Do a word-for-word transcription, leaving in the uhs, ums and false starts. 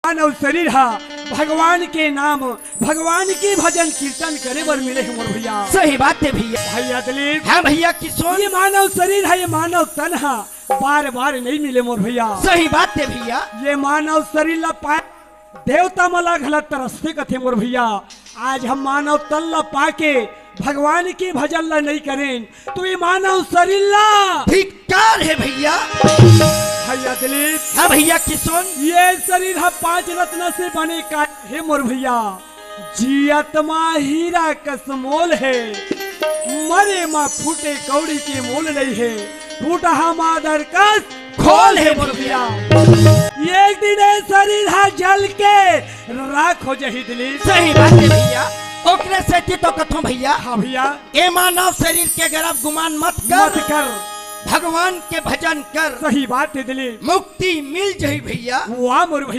मानव शरीर हा भगवान के नाम, भगवान के भजन कीर्तन करे बर मिले हे मोर भैया। सही बात हे भैया। भैया दिलीप, हाँ भैया किशोर। ये मानव शरीर हा, ये मानव तन हा बार बार नहीं मिले मोर भैया। सही बात हे भैया। ये मानव शरीर ला पाए देवता मन ला घला तरसथे कथे मोर भैया। आज हम मानव तन ला पाके भगवान के भजन ला नहीं करेन, तो ये मानव शरीर ला धिक्कार हे भैया। भैया दिलीप, हाँ भैया किशोर। ये शरीर हा पांच रत्न से बने का हे मोर भैया। जियत मा हीरा कस मोल हे, मरे मा फूटे कौड़ी के मोल नहीं हे। फूटहा मादर कस खोल हे मोर भैया। एक दिन ये शरीर हा जल के राख हो जाही दिलीप। सही बात हे भैया। ओकरे सेती तो कथों भैया, हाँ भैया। ए मानव शरीर के अगर आप गुमान मत कर, मत कर। भगवान के भजन कर। सही बात हे दिलीप। मुक्ति मिल जाही भैया। वाह मोर भैया।